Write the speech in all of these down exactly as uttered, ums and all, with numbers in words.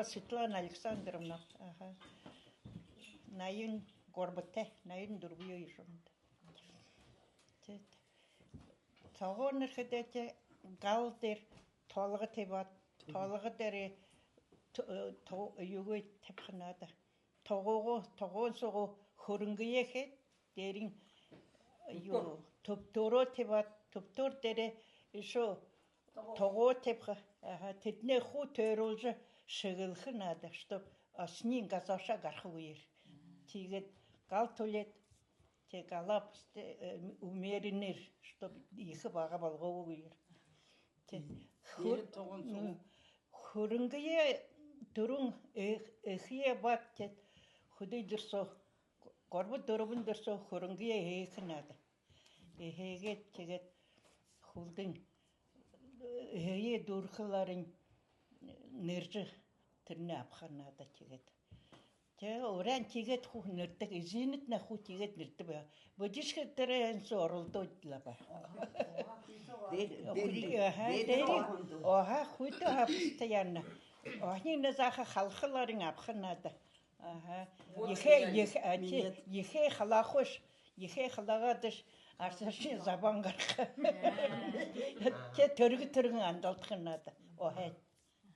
Светлана Александровна. Аха. Наян гурбатай, наян дүрбэеэ ошоһон. Тиигээд тогоон ерэхэдээ, тиигээд гал дээрэ толго табяад, толго дээрээ т-, э, то-, юугээ табиха надо. Тогоогоо, тогоон соогоо хүрэнгые хээд, дээрэнь юу, түбтөөрөө табяад, түбтөөр дээрээ үшөө тогоо табиха. Аха, тэдэнээ хуу тойруулжа шэглэхэ надо, чтоб осонь газаашаа гарахагүйгөөр. Тиигээд гал тулаад, тиигээд галаа бэшэ, э, умереннээр, чтоб ехэ бага болгоогүйгөөр. Тиигээд хүр-, хүрэнгые дүрбэн эх-, эхые абаад, тиигээд хүдөө дээрэ соо, гурба дүрбэн дээрэ соо хүрэнгые эхэ надо. Эхэ хээд, тиигээд хүлдэнь эхые дүүрэхэ ларынь нэрэжэ, тэрэнээ абаха надо тиигээд. Тиигээд уряан тиигээд хуу нэрэдэг, эжынүүднай хуу тиигээд нэрэдэг байгаа. Бэдишхэ тэрэ энэ соо оролдоод лэ байгаа. Дээрэ, дээрэ, аха, дээрэ. Аха, хүйтэ абаха, постоянно. Охиноо зааха халха ларынь абаха надо. Аха. Ехэ, ехэ, а, ти, ехэ халаахаш, ехэ халаагаадаш, арсашни забаан гараха. Тиигээд түргэн түргэн андалдаха надо. Охин.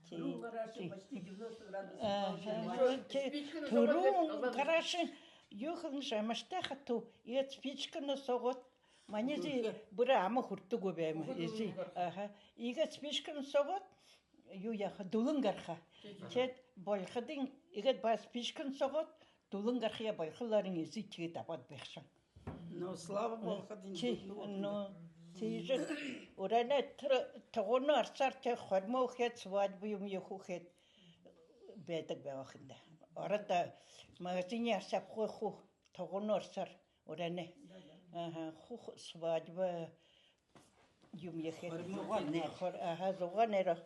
Тиигээд, тиигээд түрүүн гараашань юу хэлэнэш, амаршалтай хатуу, иигээд спичкэнь соогоод, манай эжы бүри ама хүртэдэггүй байма, эжы. Аха. Иигээд спичкэнь соогоод, юу яаха, дүлэн гараха. Тиигээд болоходонь, иигээд баһа спичкэнь соогоод, дүлэн гарахаяа болохо ларынь эжы тиигээд абаад байха һэн. Но слава Богу, хадын. Тии-, но, тиижэ уряанай тэрэ тогооной арсаар тэ хормоо хээд, свадьба юумэ ехэ хээд байдаг байгаа һэн даа. Ородо магазинай арса абахагүй хуу, тогооной арсаар уряанай. Аха, хуу свадьба юумэ ехэ хээд. Хор-, аха, зугаа найр.